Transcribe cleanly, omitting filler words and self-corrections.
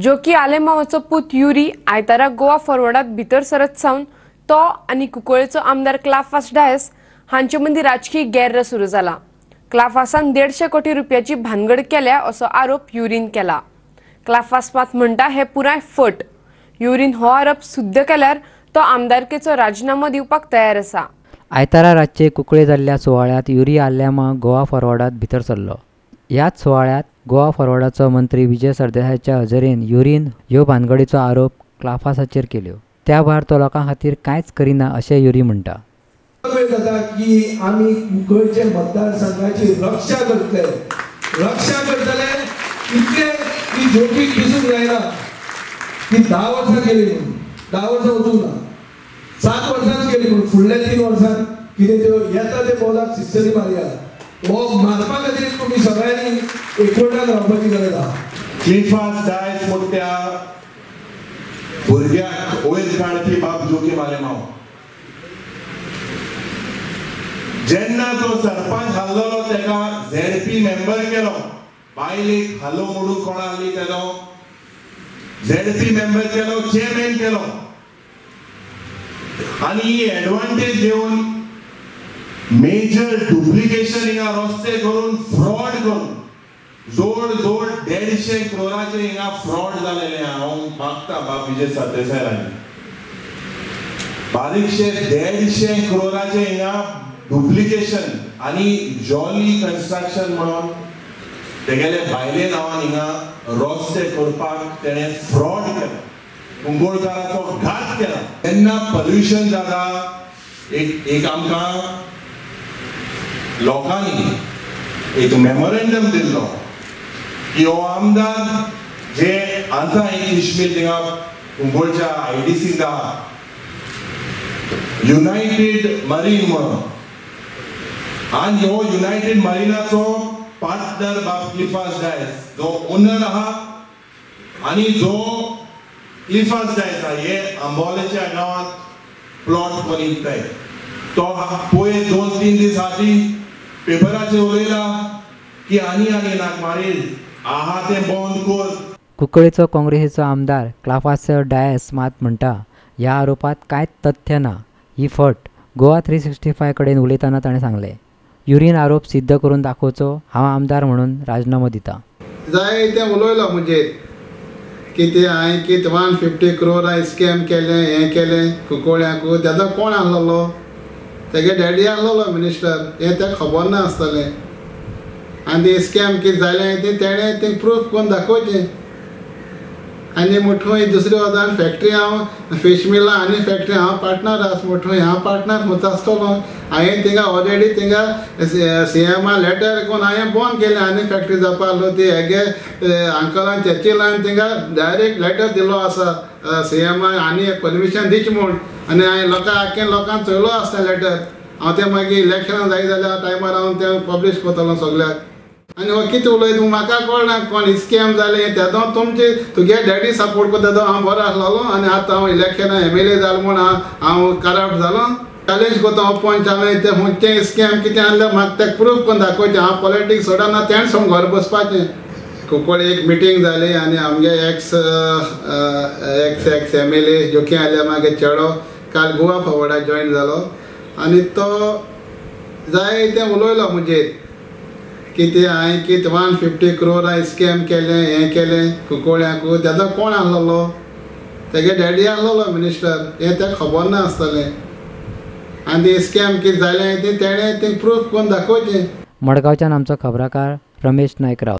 जोकी आलेमावाचो पूत युरी आयतारा गोवा फॉरवर्डात भितर सरत सावन तो आनी कुंकळ्ळेचो आमदार क्लाफास डायस हांचे मदीं राजकीय गैर सुरू जाला। क्लाफासान 150 कोटी रुपयाची भानगड केल्या असो आरोप युरीन केला। क्लाफास मात म्हणटा हे पुराय फट। युरीन हो आरोप सुद्द केल्यार तो आमदारकेचो राजीनामो दिवपाक तयार आसा। आयतारा रातचे कुंकळ्ळे जाल्ल्या सुवाळ्यांत युरी आलेमाव गोवा फॉरवर्डात भितर सरलो। ह्याच सुवाळ्यांत गोवा फॉरवर्डाचो मंत्री विजय सरदेसायाच्या हजेरेन युरीन ह्यो भानगडीचो आरोप क्लाफासाचेर केल्यो। त्या भायर तो लोकां खातीर कांयच करिना अशें युरी म्हणटा। जाता की आमी कुंकळ्ळेचे मतदारसंघाची रक्षा करतले, रक्षा करतले इतले की जोकीक दिसूंक जायना की 10 वर्सां गेली म्हणून, 10 वर्सां वचूंक ना, 7 वर्सांच गेली म्हणून, फुडल्या 3 वर्सांत कितें त्यो येता ते बॉलाक सिक्सरी मारया। हो मारपा खातीर तुमी सगळ्यांनी एकवटान रावपाची गरज आसा। क्लिफास डायस मोठ्या भुरग्याक वयर काडपी बाब जोकीम आलेमाव जेन्ना तो सरपंच हाल्लो तेका झेडपी मेंबर केलो, बायलेक हालो मोडून कोणा हाडली तेजो झेडपी मेंबर केलो, चेअरमॅन केलो आनी ही एडवांटेज घेवन मेजर डुप्लिकेशन हिंगा रस्ते करून फ्रॉड करून जोड जोड 150 क्रोराचे हिंगा फ्रॉड जालेले। हांव मागता बाब विजय सरदेसाय बारीकशे 150 क्रोराचे हिंगा डुप्लिकेशन आनी जॉली कन्स्ट्रक्शन म्हणून तेगेले बायले नांवान हिंगा रस्ते करपाक तेणें फ्रॉड केला, कुंकळकाराचो घात केला। जेन्ना पॉल्युशन जाता एक एक आमकां लोकांनी एक मेमोरेंडम दिल्लो की हो आमदार जे आतां एक फिशमील थिंगा कुंकळच्या आयडीसींत आहा युनायटेड मरीन म्हणून, आनी हो युनायटेड मरीनाचो पार्टनर बाब क्लिफास डायस जो ओनर आहा आनी जो क्लिफास डायस आहा हे आंबोलेच्या गांवांत प्लॉट कोण तो पयर 2-3 दीस आदीं पेपराचेर उलयला की आनी आनी नाक मारील आहा तें बंद कर। कुंकळ्ळेचो काँग्रेसीचो आमदार क्लाफास डायस मात म्हणटा ह्या आरोपांत कांयच तथ्य ना, ही फट। गोवा 365 कडेन उलयतना ताणें सांगलें, युरीन आरोप सिद्ध करून दाखोवचो, हांव आमदार म्हणून राजीनामो दिता। जाय तें उलयलो म्हणजे कितें हांवें कितें 150 क्रोर स्कॅम केलें, हें केलें कुंकळ्यांक। तेजो कोण आहलोलो? तेगे डॅडी आहलोलो मिनिस्टर, हें तेका खबर ना आसतलें। आनी तें स्कॅम कितें जालें तें तेणें तें प्रूफ करून दाखोवचें। आनी मोठो दुसरी वजान फॅक्ट्री हांव फिश मिलां आनी फॅक्ट्री हांव पार्टनर आसा, मोठो हांव पार्टनर म्हूण आसतलो। हांवें थिंगा ऑलरेडी थिंगा सीएमा लेटर करून हांवें बंद केलें आनी फॅक्ट्री जावपा आहलो ती हेगे अंकलान चर्चिलान थिंगा डायरेक्ट लेटर दिलो आसा सीएमा आनी परमिशन दिचें म्हूण। आनी हांवें लोकां आख्खे लोकांक चोयलो आसता लेटर, हांव तें मागीर इलेक्शनां जाय जाल्यार टायमार हांव तें पब्लीश करतलो सगळ्याक। आनी हो कितें उलयता म्हाका कळना कोण स्कॅम जालें तेदो तुमचे तुगे डॅडी सपोर्ट करता तेदो हांव बरो आसलेलो आनी आतां हांव इलेक्शनां एमएलए जालो म्हूण हांव करप्ट जालो। चॅलेंज करता हांव पंच हांवें तें खंयचें स्कॅम कितें आहलें म्हाका तें प्रूफ करून दाखोवचें। हांव पॉलिटिक्स सोडना तेणें सोम घर बसपाचें। कुंकळ्ळे एक मिटींग जाली आनी आमगे x ex MLA Joki Alemao चेडो काल गोवा फॉरवर्डाक जॉयन जालो आनी तो जाय तें उलयलो म्हणजे कितें हांवें कितें 150 क्रोर स्कॅम केलें, हें केलें कुंकळ्यांक। तेजो कोण आहलोलो? तेगे डॅडी आहलोलो मिनिस्टर, हें तेका खबर ना आसतलें। आनी तें स्कॅम कितें जालें तें तेणें तें प्रूफ करून दाखोवचें। मडगांवच्यान आमचो खबराकार रमेश नायक राव।